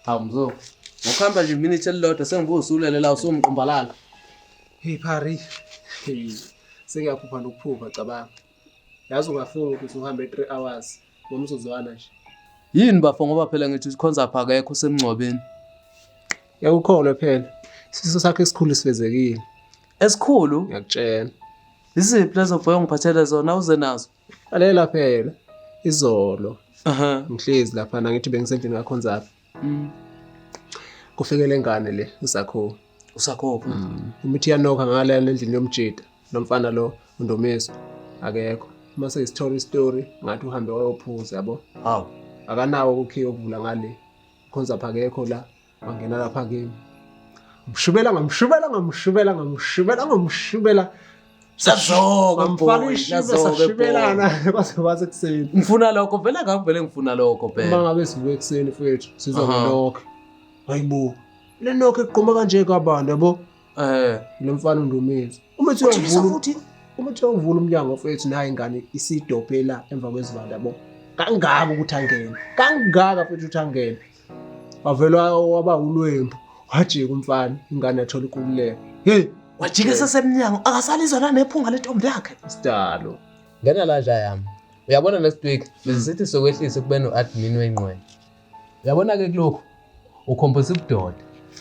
Hawu mzo. Ngokuhamba nje iminithe elilodwa sengibuka usulele la usumqumbalala. Hey Phari. Hey, sengiyaphupha nokuphupha cabanga. Yazi ungafunga ukuthi uhambe 3 hours ngomzuzwana nje. Yini bafo ngoba phela ngithi ukhonza pha akekho usemngcwabeni. Yakukholwa phela. Isifiso sakhe esikhulu sifezekile. Esikhulu? Ngiyakutshela. Iziphi lezo boy ongiphathele zona uze nazo? Lalela phela. Izolo. Aha. Ngihlezi lapha ngithi bengisendlini kaKhonzaphi. Kufike le ngane le uSakho. Usakho. Imithi iyanokha ngale endlini yomjida. Lo mfana lo uNdomiso akekho. Uma seyisithola isitori ngathi uhambe wayophuza yabo. Hawu. Akanawo ukukhiya okuvula ngale. Khonzaphi akekho la. Wangena lapha kimi. Mshubela ngamshubela ngamshubela ngamshubela ngamshubela. Sazoke Ngamfaka boy, ishibe nazoke boy. sashibelana kwaze kwase kuseni. Ngifuna lokho vele ngavele ngifuna lokho Uma phela. ngabe sivuka ekuseni mfethu sizwa Aha. ngenokho. Hayibo. Le nokho eqhuma kanje kwabantu yabo. Eh. Lo mfana undumiso. Uma uthi Uthulisa uyavula futhi. uma uthi uyavula umnyango mfethu nayi ingane isidobhela emva kwezivalo yabo. Kangaka ukuthi angene. Kangaka futhi ukuthi angene. Wavela waba ulwembu. Wajika umfana ingane yathola inkululeko. Hey, Wajike sesemnyango akasalizwa nanephunga lentombi yakhe. sidalo. Ngena la nja yami. Uyabona next week besisithi sokwehlisa kube no-admin wengqwele. Uyabona ke kulokhu ukhombisa ubudoda.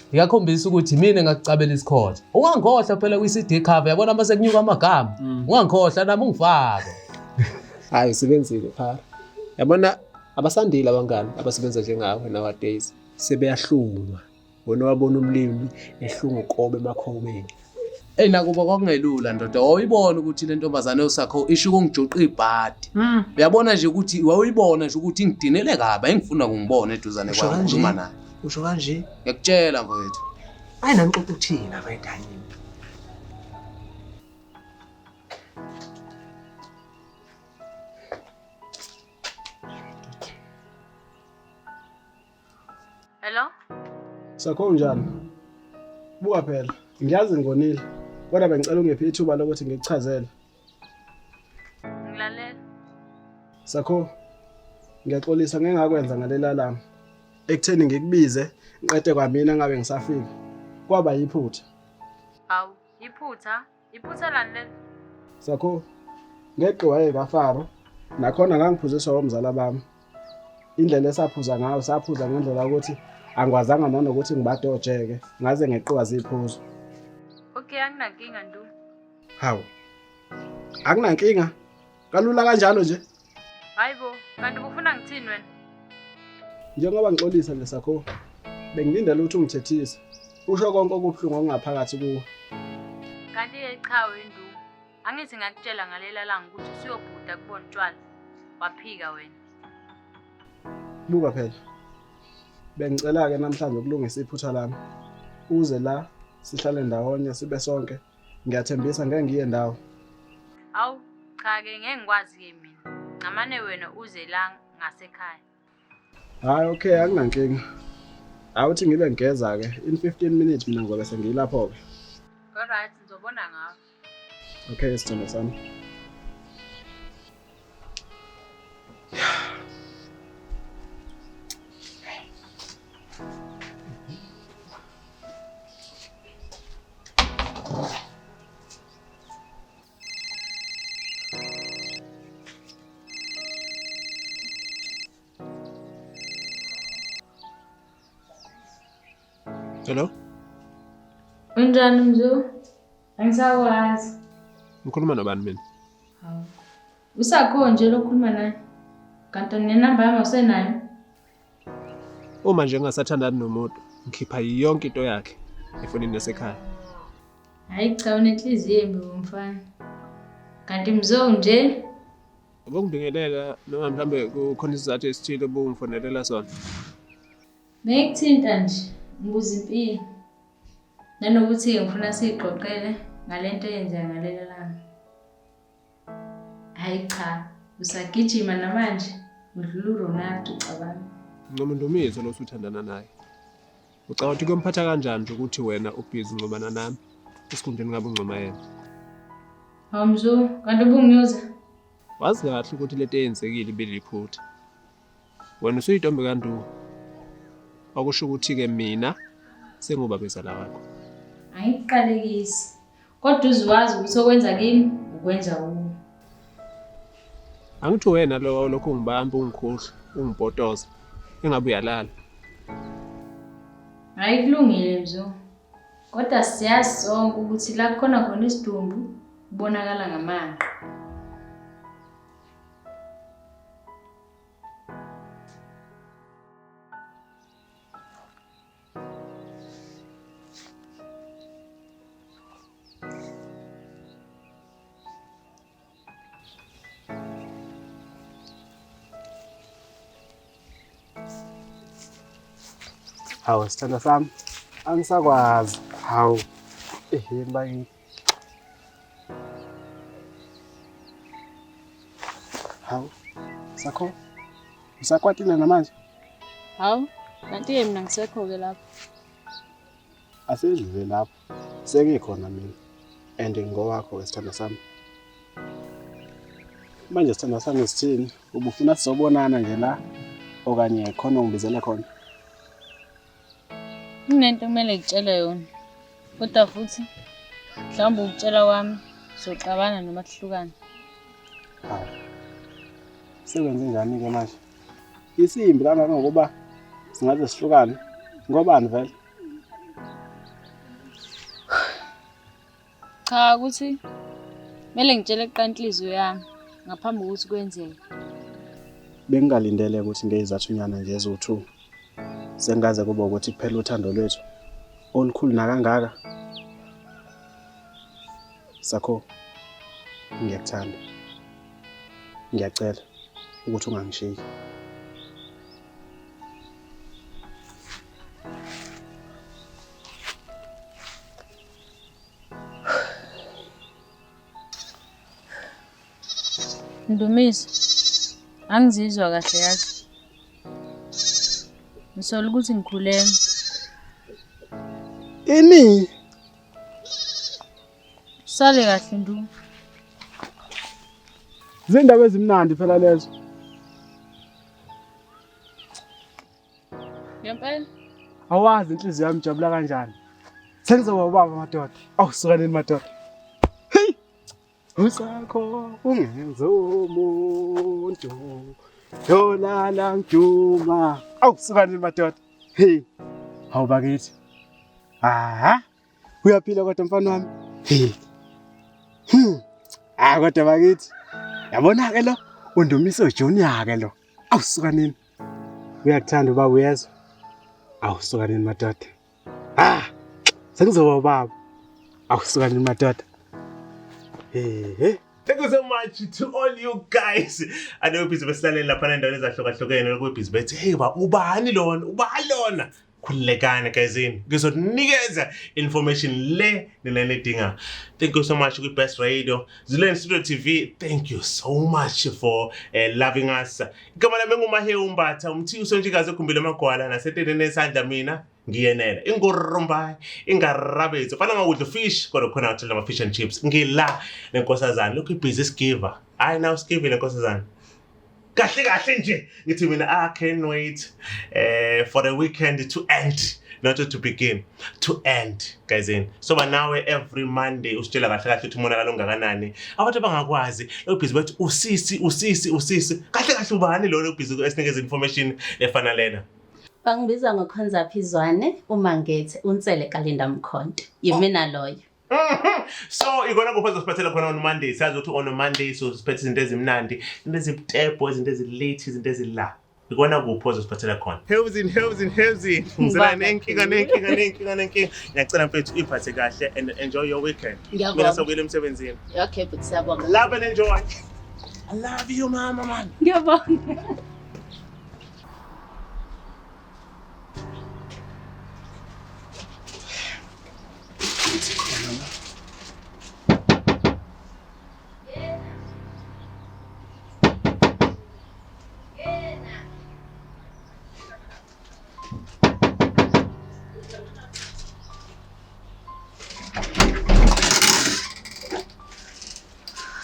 Ngiyakhombisa ukuthi mina ngakucabela isikhotha. Ungangikhohlwa phela kwi-CD cover uyabona mase kunyuka amagama. Ungangikhohlwa nami ungifake. Hayi usebenzile phara. Yabona abasandile abangani abasebenza njengawe nowadays. Sebeyahlungwa. Wena wabona umlimi ehlunga ukobe emakhobeni. Eyi nakuba kwakungelula ndoda wawuyibona ukuthi le ntombazane yosakho isho ukungijuqa ibhadi. Uyabona nje ukuthi wawuyibona nje ukuthi ingidinele kabi engifuna kungibona eduzane Usho kwami kanje? ngikhuluma naye. Usho kanje? Ngiyakutshela mfowethu. Hayi nanixoxa ukuthina bayidanyini. Hello? Sakho unjani? Buka phela, ngiyazi ngonile. Kodwa bengicela ungiphe ithuba lokuthi ngikuchazele. Ngilalela. Sakho, ngiyaxolisa ngeke ngakwenza ngalela lami. Ekutheni ngikubize, ngiqede kwamina ngabe ngisafika. Kwaba yiphutha. Hawu, iphutha. Iphutha lani lelo? Sakho, ngeqiwa kaFaro, nakhona ngangiphuziswa omzala bami. Indlela esaphuza ngayo, saphuza ngendlela ukuthi angikwazanga nanokuthi ngibadojeke, ngaze ngeqiwa ziphuzo. Okay, anginankinga Ndu. Hawu. Akunankinga. Kalula kanjalo nje. Hayibo, kanti ubufuna ngithini wena? Njengoba ngixolisa nje Sakho, bengilindele ukuthi ungithethise. Usho konke okubuhlungu okungaphakathi kuwe. Kanti ke cha wendu. Angithi ngakutshela ngalela langa ukuthi usuyobhuda kubona utshwala. Waphika wena. Buka phela. Bengicela ke namhlanje ukulungisa iphutha lami. Uze la sihlale ndawonye sibe sonke. Ngiyathembisa ngeke ngiye ndawo. Hawu, cha ke ngeke ngikwazi ke mina. Ngamane wena uze la ngasekhaya. Hayi okay akunankinga. Awuthi ngibe ngigeza ke in 15 minutes mina ngizobe sengilapho ke. Alright, ngizobona ngawe. Okay sithando sami. Hello? Unjani Mzu? Angisakwazi. Ngikhuluma nobani mina? Hawu. Usakho nje lokhuluma naye. Kanti nenamba yami awusenayo? Uma nje ngingasathandani nomuntu, ngikhipha yonke into yakhe efonini yasekhaya. Hayi cha unenhliziyo embi womfana. Kanti Mzo nje Ubungibingelela noma mhlambe kukhona isizathu esithile obungifonelela sona. bengikuthinta nje ngibuza impilo. Nanokuthi ngifuna siyixoxele ngalento eyenzeka ngalela langa. Hayi cha, usagijima namanje udlula uRonaldo ucabanga. Ncoma Ndumiso lo usuthandana naye. Ucabanga ukuthi kuyomphatha kanjani nje ukuthi wena ubhizi uncomana nami esikhundleni ngabe uncoma yena? Hawu Mzo, kanti ubunginyuza? Wazi kahle ukuthi lento eyenzekile ibiliphutha. Wena usuyintombi kaNdu. Okusho ukuthi-ke mina sengubabezala wakho. Angikuqalekisi. Kodwa uziwazi ukuthi okwenza kimi ukwenza kuwe. Angithi wena lo lokhu ungibamba ungikhuhla ungipotoza engabe uyalala. Hayi kulungile Mzo. Kodwa siyazi sonke ukuthi la kukhona khona isidumbu kubonakala ngamanqa. Hawu sithandwa sami, angisakwazi. Hawu, ehhe bakithi. Hawu, sakho usakwatile namanje? Hawu, kanti-ke mina ngisekho-ke lapho. Asedlule lapho. Sengikhona mina and ngowakho-ke sithandwa sami. Manje sithandwa sami sithini? Ubufuna sizobonana nje la okanye khona ungibizele khona? Kunento kumele ngitshele yona. Kodwa futhi mhlawumbe ukutshela kwami soxabana noma kuhlukane. Hawu. Sekwenze njani-ke manje? Isimbi kangangokuba singaze sihlukane. Ngobani vele? Cha ukuthi kumele ngitshele kuqala inhliziyo yami ngaphambi kokuthi kwenzeke. Bengingalindele ukuthi ngeyizathunyana nje eziwu-two sengaze kube ukuthi kuphela uthando lwethu olukhulu nakangaka. Sakho, ngiyakuthanda. Ngiyacela ukuthi ungangishiyi. Ndumiso, angizizwa kahle yazi. Ngisola ukuthi ngikhulelwe. Ini? Sale kahle Ndu. Zindaba ezimnandi phela lezo. Ngempela? Awazi inhliziyo yami ijabula kanjani. Sengizoba ubaba madoda. Awu sukaneni madoda. Hey! Usakho ungenza umuntu. Yolala ngijuma. Awu sukaneni madoda. Hey! Hawu bakithi. Aha! Uyaphila kodwa mfana wami. Hey. Ah kodwa bakithi. Yabona ke lo uNdumiso Junior ke lo. Awu sukaneni. Uyakuthanda ubaba uyezwa? Awu sukaneni madoda. Ah! Sengizoba ubaba. Awu sukaneni madoda. Hey hey. Thank you so much to all you guys. Ade busy besilalela lapha endaweni ezahlukahlukene lokhu busy bethi hey ba ubani lona? Ubani lona? Khululekani guys-ini. Ngizonikeza information le nina nidinga. Thank you so much kwi Best Radio, Zuleni Studio TV. Thank you so much for loving us. Igama lami nguMahewu Mbatha, umthiya usonjikazi egumbini lamagwala nasetendeni esandla mina ngiyenela. Ingurumba, ingarabetso. Fana ngakudla fish kodwa khona ngathola ama fish and chips. Ngila nenkosazana. Lokhu ibhizi sigiva. Hayi now sigivile nkosazana. Kahle kahle nje ngithi mina I can't wait for the weekend to end, not to begin, to end guys in. So ba nawe every Monday usitshela kahle kahle ukuthi umonakalo ongakanani. Abantu abangakwazi lo busy bathi usisi usisi usisi. Kahle kahle ubani lo lo busy esinikeza information efana lena? Bangibiza ngoKhonza Phizwane uMangethe uNsele kaLinda Mkhonto. Yimina loyo. So ikona kuphi ezosiphathela khona on Monday? Siyazi ukuthi on Monday sosiphethe izinto ezimnandi, izinto ezibutebho, izinto ezilithi, izinto ezila. Ikona kuphi ozosiphathela khona? Hewzin, hewzin, hewzin. Ngizela nenkinga, nenkinga, nenkinga, nenkinga. Ngiyacela mfethu iphathe kahle and enjoy your weekend. Ngiyabonga. Mina sokuyela emsebenzini. Okay, but siyabonga. Love and enjoy. I love you mama man. Ngiyabonga.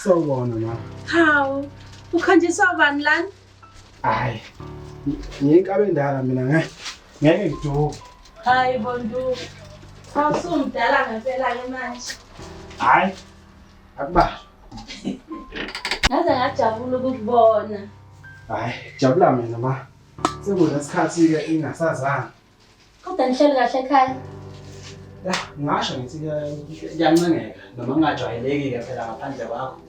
Sawubona ma. Hawu, ukhonjiswa ubani lana? Hayi. Ngiyinkabi endala mina nge. Ngeke ngiduke. Hayi bondu. Cha usumdala ngempela ke manje. Hayi. Akubalwa. Ngaze ngajabula ukukubona. Hayi, jabula mina ma. Sekunesikhathi-ke ingasazani. Kodwa nihleli kahle ekhaya. Ya, ngingasho ngithi kuyancengeka noma kungajwayeleki-ke phela ngaphandle kwakho.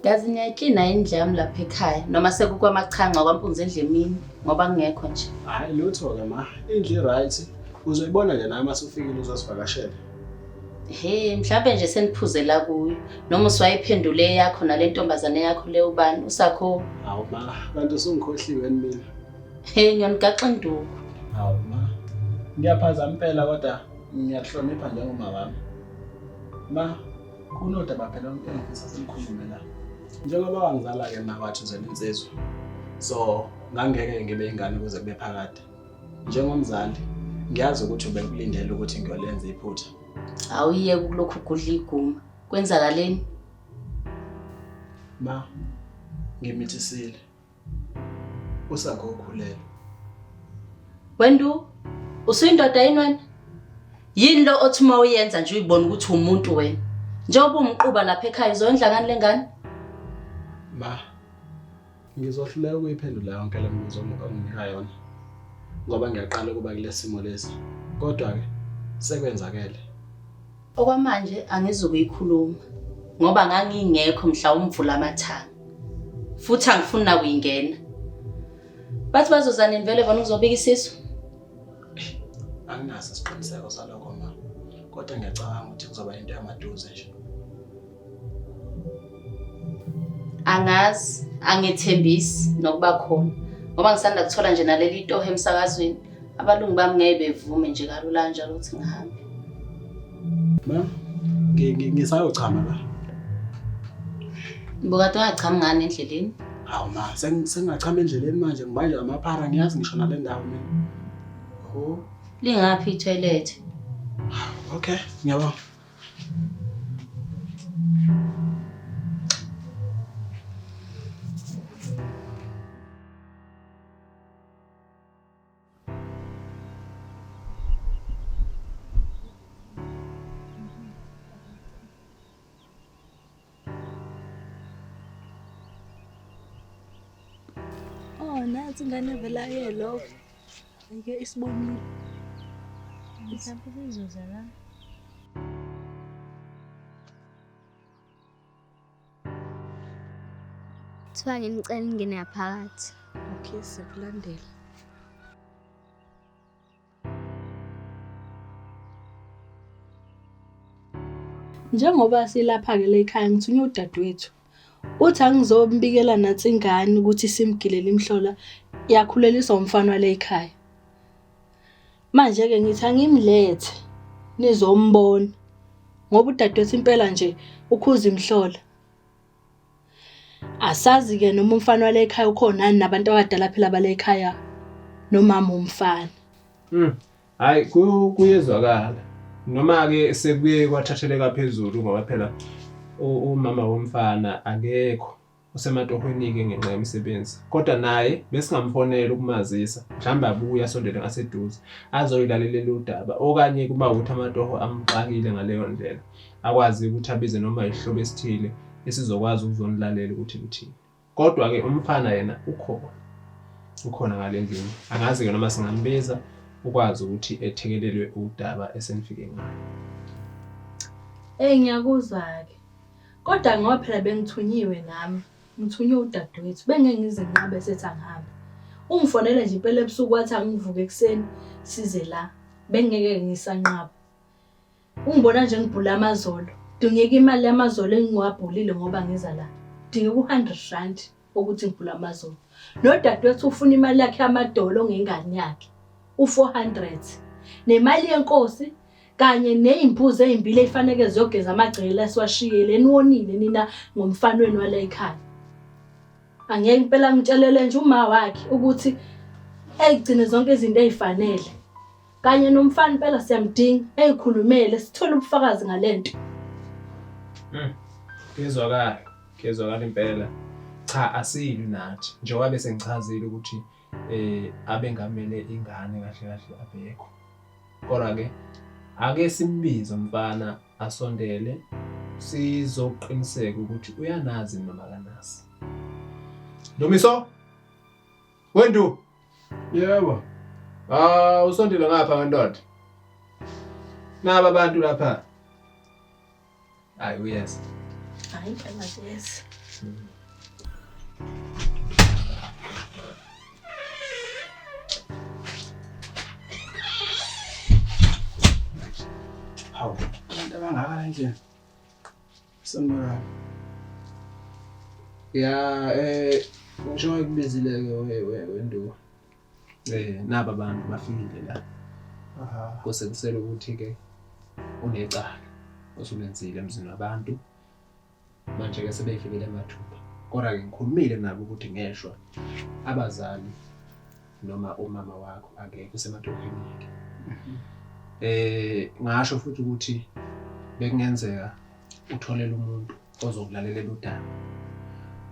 Yazi niyayiklina indlu yami lapha ekhaya noma sekukwamachanga kwampunzi endlemini ngoba ngingekho nje. Hhayi lutho-ke ma, indlu i-right. Uzoyibona nje nawe uma usufikile uzosivakashela. He, mhlawumbe nje seniphuzela kuyo noma usuwayiphendule eyakho nale ntombazane yakho le ubani usakho. Hawu ma, kanti usungikhohliwe yini mina? He, ngiyonigaxa induku. Hawu ma, ngiyaphazama impela kodwa ngiyakuhlonipha njengoma wami. Ma, kunodaba phela engifisa silikhulume la. Njengoba wangizala-ke ma wathi uzela insizwa. So, ngangeke ngibe ingane kuze kube phakade. Njengomzali, ngiyazi ukuthi ubekulindele ukuthi ngiyolenza iphutha. Awuyeke ukulokhu ugudla iguma. Kwenzakaleni? Ma, ngimithisile. Usakho ukhulelwe. Wendu, usuyindoda yini wena? Yini lo othi uma uyenza nje uyibona ukuthi umuntu wena? Njengoba umquba lapha ekhaya uzondla ngani lengane? Ma, ngizohluleka ukuyiphendula yonke le mibuzo onginika yona ngoba ngiyaqala ukuba kule simo lesi. Kodwa-ke sekwenzakele. Okwamanje angizukuyikhuluma ngoba ngangingekho mhla umvula amathanga. Futhi angifuni nakuyingena. Bathi bazoza nini vele bona ukuzobika isisu? Anginaso isiqiniseko salokho ma. Kodwa ngiyacabanga ukuthi kuzoba into yamaduze nje. Angazi, angethembisi nokuba khona ngoba ngisanda kuthola nje naleli toho emsakazweni. Abalungu bami ngeke bevume nje kalula kanjalo ukuthi ngihambe. Ma, ngisayochama la. Bukade ungachami ngani endleleni? Hawu ma, sengingachama endleleni manje ngibanjwe amaphara ngiyazi ngisho nale ndawo mina. Oh, Lingaphi ithoyilethe? okay, ngiyabonga. Oh, nansi ingane evela yelo. Ake isibonile. Mhlawumbe sizoza la. Kuthiwa nginicela ningene ngaphakathi. Okay, siyakulandela. Njengoba silapha-ke la ekhaya ngithunywe udadewethu. Uthi angizombikela nansi ingane ukuthi simgilele imhlola yakhuleliswa umfana wale ekhaya. Manje-ke ngithi angimlethe nizombona ngoba udadewethu impela nje ukhuza imhlola. Asazi-ke noma umfana wale ekhaya ukhona yini nabantu abadala phela bale ekhaya nomama umfana. Hayi kuyezwakala. Noma-ke sekuye kwathatheleka phezulu ngoba phela umama womfana akekho usematohweni-ke ngenxa yemisebenzi. Kodwa naye besingamfonela ukumazisa, mhlawumbe abuye asondele ngaseduze azoyilalelela udaba okanye kuba ukuthi amatoho amxakile ngaleyo ndlela akwazi ukuthi abize noma isihlobo esithile esizokwazi ukuzonilalela ukuthi nithini. Kodwa-ke umfana yena ukhona, ukhona ngale ndlini. Angazi-ke noma singambiza ukwazi ukuthi ethekelelwe udaba esenifike ngayo. Eyi ngiyakuzwa-ke. Kodwa ngoba phela bengithunyiwe nami, ngithunywe udadewethu, bengeke ngize nginqabe sethi angihambe. Ungifonele nje impela ebusuku wathi angivuke ekuseni size la. Bengeke ngisanqaba. Ungibona nje ngibhula amazolo. Dingeka imali yamazolo engiwabhulile ngoba ngiza la. Dingeka u-hundred rand ukuthi ngibhule amazolo. Nodadewethu ufuna imali yakhe yamadolo ngengane yakhe. U-400. Nemali yenkosi kanye ney'mbuzi ey'mbili ey'faneke ziyogeza amagceke la esiwashiyile niwonile nina ngomfana wenu wala ekhaya. Angeke impela ngitshelele nje uma wakhe ukuthi ey'gcine zonke izinto ey'fanele. Kanye nomfana impela siyamdinga eyikhulumele sithole ubufakazi ngalento. Kuyezwakala, kuyezwakala impela. Cha asilwi nathi. Njengoba bese ngichazile ukuthi Abengamele ingane kahle kahle abekho. Kodwa-ke ake simbize umfana asondele sizoqiniseka ukuthi uyanazi noma akanazi. Ndumiso! Wendu! Yebo. Ah, usondele ngapha ndoda. Naba abantu lapha. Hayi uyeza. Hayi impela kuyeza. Hawu, abantu abangaka la endlini. Sanibonani. Ya, ngisho ngikubizile ke we wendu. Naba abantu bafikile la. Aha. Kose kusele ukuthi ke unecala osulenzile emzini wabantu. Manje ke sebefikile emathupha. Kodwa ke ngikhulumile nabo ukuthi ngeshwa abazali noma umama wakho akekho usematohweni ke. Ngasho futhi ukuthi bekungenzeka utholele umuntu ozokulalela udaba.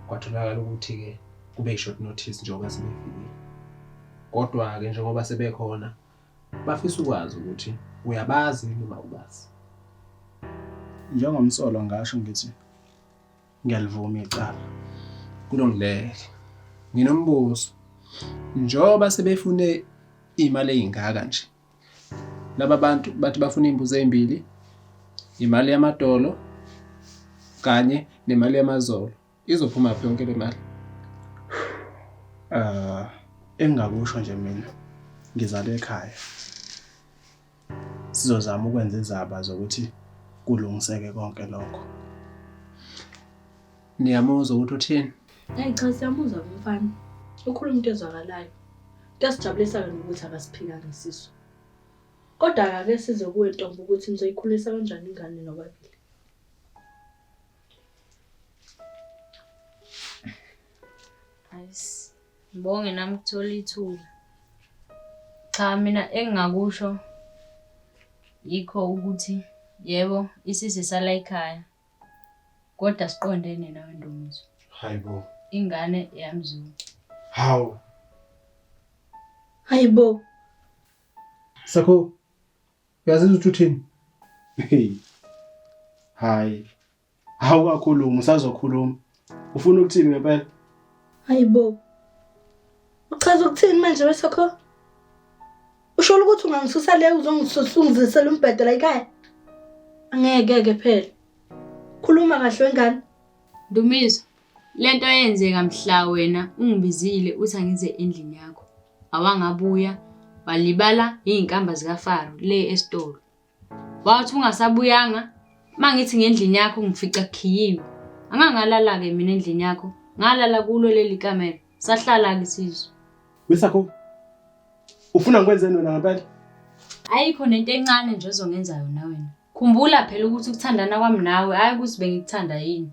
Kwatholakala ukuthi ke kube short notice njengoba sebefikile. Kodwa ke njengoba sebekhona bafisa ukwazi ukuthi uyabazi noma ubazi. Njengomsolwa ngasho ngithi ngiyalivuma icala. Kulungile. Nginombuzo. Njengoba sebefune imali eyingaka nje. Laba bantu bathi bafuna imbuzi ezimbili, imali yamadolo kanye nemali yamazolo. Izophuma phi yonke le mali? Engingakusho nje mina ngizalwe ekhaya. Sizozama ukwenza izaba zokuthi kulungiseke konke lokho. Niyamuzwa ukuthi uthini? Hayi cha, siyamuzwa umfana. Ukhuluma into ezwakalayo. Kuyasijabulisa ke nokuthi akasiphikanga isisu. Kodwa ake size kuwe ntombi ukuthi nizoyikhulisa kanjani ingane nobabili. Ayis, ngibonge nami ukuthola ithuba. Cha, mina engingakusho yikho ukuthi yebo isisi sala ekhaya. Kodwa siqondene nawe Ndumiso. Hayibo. Ingane yamzulu. Hawu. Hayibo. Sakho, uyazizwa ukuthi uthini? Hey. Hayi. Hawu kakhuluma, usazokhuluma. Ufuna ukuthini ngempela? Hayibo. Uchaza ukuthini manje wesakho? Usho ukuthi ungangisusa le uzongisusa ungizisela umbhedo la ekhaya? Angeke ke phela. Khuluma kahle wengane. Ndumiso, lento eyenzeka mhla wena ungibizile uthi angize endlini yakho. Awangabuya, walibala izinkamba zikaFaro le esitolo. Wathi ungasabuyanga, mangithi ngendlini yakho ngifica kukhiyiwe. Angangalala ke mina endlini yakho, ngalala kulo leli kamelo. Sahlala ke sizwe. Wisakho, ufuna ngikwenzeni wena ngempela? Ayikho nento encane nje ozongenza yona wena. Khumbula phela ukuthi ukuthandana kwami nawe hayi ukuthi bengikuthanda yini.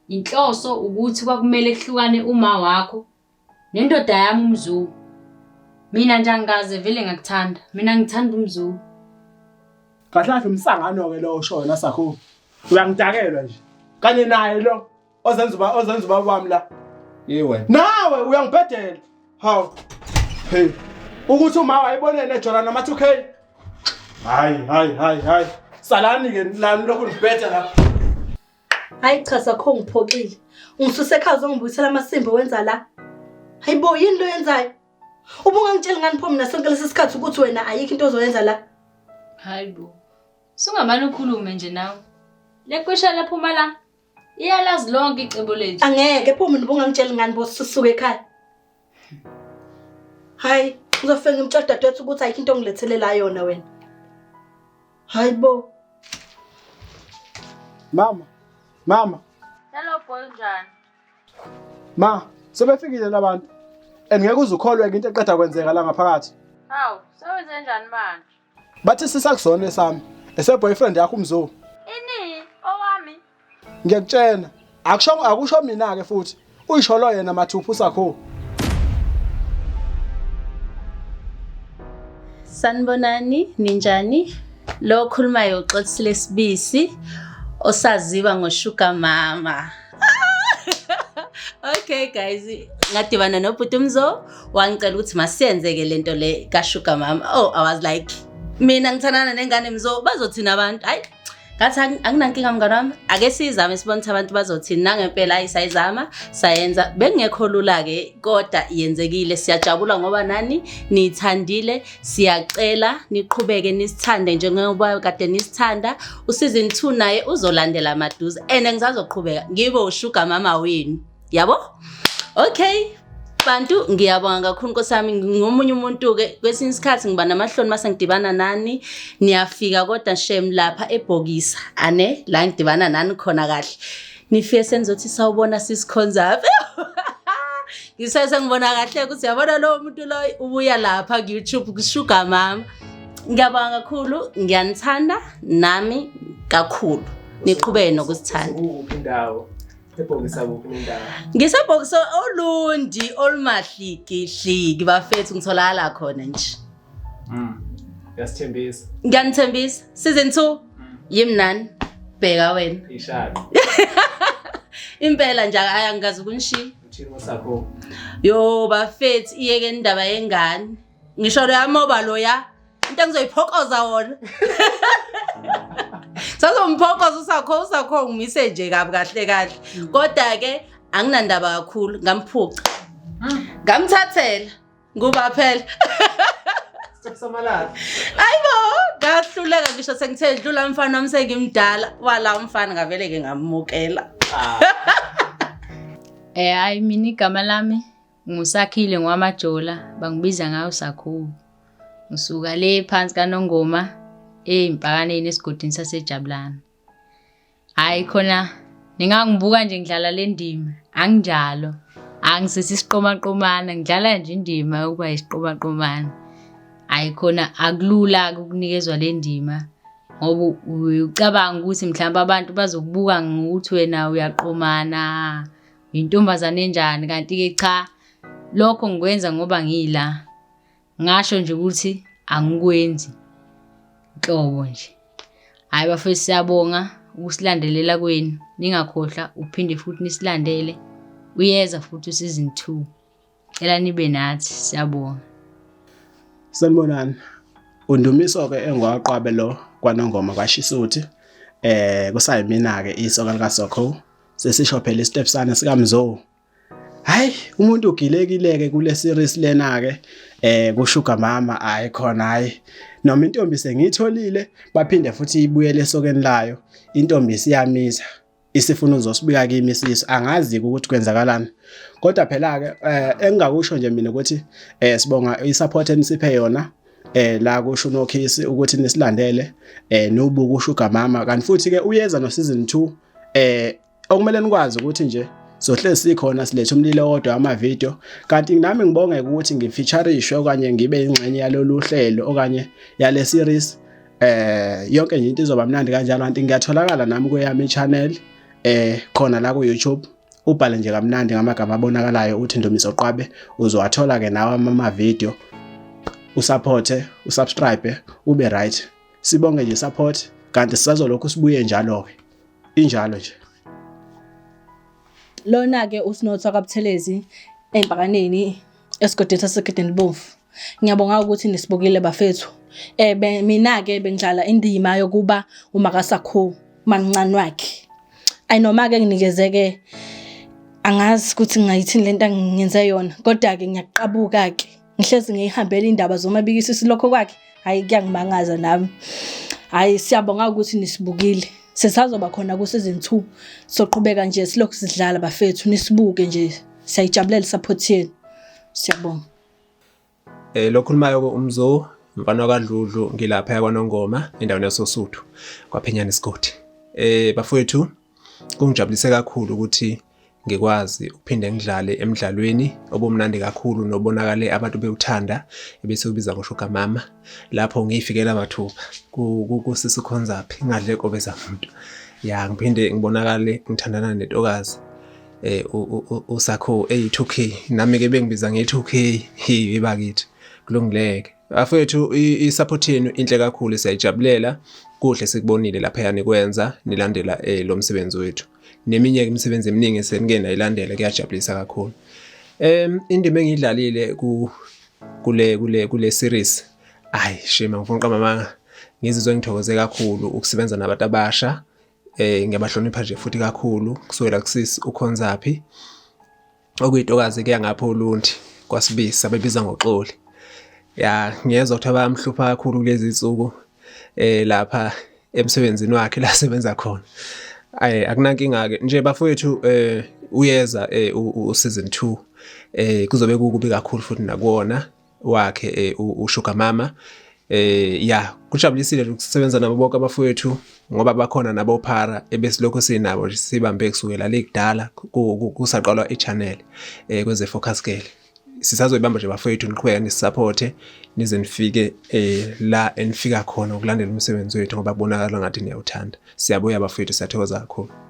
Inhloso ukuthi kwakumele kuhlukane uma wakho nendoda yami uMzulu. Mina nje angikaze vele ngakuthanda. Mina ngithanda uMzulu. Kahle kahle umsangano ke lo oshoyo la Sakho. Uyangidakelwa nje. Kanye naye lo ozenza ubaba wami la. Yey wena. Nawe uyangibhedela. Hawu. Hey. Ukuthi uma wayibonene ejola nama 2K. Hayi hayi hayi hayi. Salani ke lani lokhu nibheda lapha. Hayi cha Sakho, ngiphoxile. Ungisuse ekhaya uzongibuyisela amasimba wenza la. Hayibo, yini lo yenzayo? Ubungangitsheli ngani pho mina sonke lesi sikhathi ukuthi wena ayikho into ozoyenza la? Hayibo. Sungamane ukhulume nje nawe. Lekwesha laphuma la. Iyalazi lonke icebo lethu. Angeke pho mina ubungangitsheli ngani bo sisuke ekhaya. Hayi, uzofika ngimtshela dadewethu ukuthi ayikho into ongilethelela yona wena. Hayibo. Mama. Mama. Hello boy, njani? Ma, sebefikile labantu. And ngeke uzukholwe into eqeda kwenzeka la ngaphakathi. Hawu, sewenze njani manje? Bathi sisakusona esami. Ese boyfriend yakho uMzulu. Ini owami. Ngiyakutshela, akusho mina ke futhi. Uyisholo yena mathupha usakho. Sanibonani, ninjani? Lo okhulumayo uXolisile Sibisi osaziwa ngoSugar Mama. Okay guys, ngadibana nobhuti uMzo, wangicela ukuthi masiyenzeke lento le kaSugar Mama. Oh, I was like, mina ngithandana nengane Mzo, bazothina abantu. Hayi, ngathi anginankinga mngani wami. Ake sizame sibone ukuthi abantu bazothini. Nangempela hayi sayizama, sayenza. Bekungekho lula ke kodwa yenzekile. Siyajabula ngoba nani niyithandile. Siyacela niqhubeke nisithande njengoba kade nisithanda. Useason 2 naye uzolandela maduze and ngisazoqhubeka ngibe uSugar Mama wenu. Yabo? Okay. Bantu ngiyabonga kakhulu Nkosi yami, ngomunye umuntu ke kwesinye isikhathi ngiba namahloni mase ngidibana nani, niyafika kodwa shem lapha ebhokisa ane la ngidibana nani khona kahle, nifike senizothi sawubona sisikhonzaphi. Ngisese ngibona kahle ukuthi yabona lowo muntu lo ubuya lapha ku-YouTube ku-Sugar Mama. Ngiyabonga kakhulu, ngiyanithanda nami kakhulu, niqhubeke nokusithanda. Ukuphi indawo? Ebhokisa kuphi nendawo? Ngisebhokisa olundi olumahlikihliki bafethu, ngitholakala khona nje. Uyasithembisa. Ngiyanithembisa, season 2 yimnani, bheka wena. Ishaqo. Impela nje ayangikazi ukunishiya. Uthini ngosakho? Yo bafethu, iyeke indaba yengane. Ngisho loya moba loya, into engizoyiphokoza wona. Sazomphokoza usakho, usakho ngimise nje kabi kahle kahle. Kodwa ke anginandaba kakhulu, ngamphuca. Ngamthathela nguba phela. Samalala. Ayibo, ngahluleka ngisho sengithe dlula umfana wami sengimdala. Wala umfana ngavele ke ngamukela. Hayi mina igama lami nguSakhile ngwamaJola, bangibiza ngayo Sakhubu. Ngisuka le phansi kaNongoma ezimpakaneni esigodini saseJabulani. Hayi khona ningangibuka nje ngidlala le ndima, anginjalo. Angisisi isiqomaqomana, ngidlala nje indima yokuba isiqomaqomana. Hayi khona akulula ukunikezwa le ndima ngoba ucabanga ukuthi mhlawumbe abantu bazokubuka ngokuthi wena uyaqomana, uyintombazane enjani, kanti-ke cha, lokho ngikwenza ngoba ngila. Ngasho nje ukuthi angikwenzi nhlobo nje. Hhayi bafethu, siyabonga ukusilandelela kwenu. Ningakhohlwa uphinde futhi nisilandele. Uyeza futhi useason 2. Cela nibe nathi, siyabonga. Sanibonani. Undumiso ke engwaqwabe lo kwaNongoma kwaShisuthi. Kusayimina ke isoka lika Sokho. Sesisho phela istep sana sikaMzo. Hayi umuntu ugilekile ke kule series lena ke kuSugar Mama, hayi khona hayi. Noma intombi sengiyitholile baphinde futhi ibuyele esokeni layo. Intombi isiyamisa. Isifuna uzosibika kimi isisu, angazi ukuthi kwenzakalani. Kodwa phela ke engingakusho nje mina ukuthi sibonga isupport enisiphe yona la kusho uNokhisi ukuthi nisilandele nobuku uSugar Mama, kanti futhi ke uyeza no season 2. Okumele nikwazi ukuthi nje sohlezi sikhona silethe umlilo wodwa ama video, kanti nami ngibonge ukuthi ngifeaturishwe okanye ngibe ingxenye yalolu hlelo okanye yale series. Yonke nje into izoba mnandi kanjalo, kanti ngiyatholakala nami kweyami channel khona la ku YouTube. Ubhale nje kamnandi ngamagama abonakalayo uthi Ndumiso Qwabe, uzowathola ke nawe ama video. Usupporte, usubscribe, ube right. Sibonge nje support, kanti sisazolokhu sibuye njalo ke. Injalo nje. Lona ke uSinotho kaButhelezi empakaneni esigodini saseGedeni Bomvu. Ngiyabonga ukuthi nisibukile bafethu. Mina ke bengidlala indima yokuba uMakaSakho mamncane wakhe. Ayi noma ke nginikezeke angazi ukuthi ngingayithini lento engingenze yona, kodwa ke ngiyaqabuka ke. Ngihlezi ngiyihambela indaba zomabikisi silokho kwakhe. Hayi kuyangimangaza nami. Hayi siyabonga ukuthi nisibukile. Sisazoba khona ku season 2. Soqhubeka nje silokhu sidlala bafethu, nisibuke nje. Siyayijabulela support yenu. Siyabonga. Lokhulumayo ke uMzo mfana kaDludlu, ngilapha kwaNongoma endaweni yasoSuthu kwaPhenyane isigodi. Bafowethu, kungijabulise kakhulu ukuthi ngikwazi ukuphinde ngidlale emdlalweni obumnandi kakhulu nobonakale abantu bewuthanda ebese ubiza ngoSugar Mama, lapho ngiyifikela mathupha kusisi Khonzaphi ngadle kobe zamuntu. Ya ngiphinde ngibonakale ngithandana nentokazi uSakho eyi2K, nami ke bengibiza nge2K. Hey bakithi, kulungileke bafethu, i-support yenu inhle kakhulu, siyayijabulela. Kuhle sikubonile lapha nikwenza, nilandela lo msebenzi wethu. Neminye imisebenzi eminingi senike nayilandela kuyajabulisa kakhulu. Indima engiyidlalile ku kule kule kule series ayi shame angifuni uqamba amanga ngizizwe ngithokoze kakhulu ukusebenza nabantu abasha eh ngiyabahlonipha nje futhi kakhulu kusukela kusisi ukhonzaphi okuyintokazi kuya ngapho olundi kwasibisi abebiza ngoxoli ya ngiyezwa ukuthi bayamhlupha kakhulu kulezi insuku eh lapha emsebenzini wakhe la sebenza khona ayi akunankinga ke nje bafowethu eh uyeza eh u season 2 eh kuzobe kukubi kakhulu futhi nakuwona wakhe eh, uSugar Mama eh ya kujabulisile ukusebenza nabo bonke abafowethu ngoba bakhona nabo phara ebesilokhu sinabo nje sibambe kusukela le kudala kusaqalwa i-channel eh kweze focus girl sisazoyibamba nje bafowethu niqhubeke nisupporte nize nifike eh la enifika khona ukulandela umsebenzi wethu ngoba kubonakala ngathi niyawuthanda siyabuya bafowethu siyathokoza kakhulu.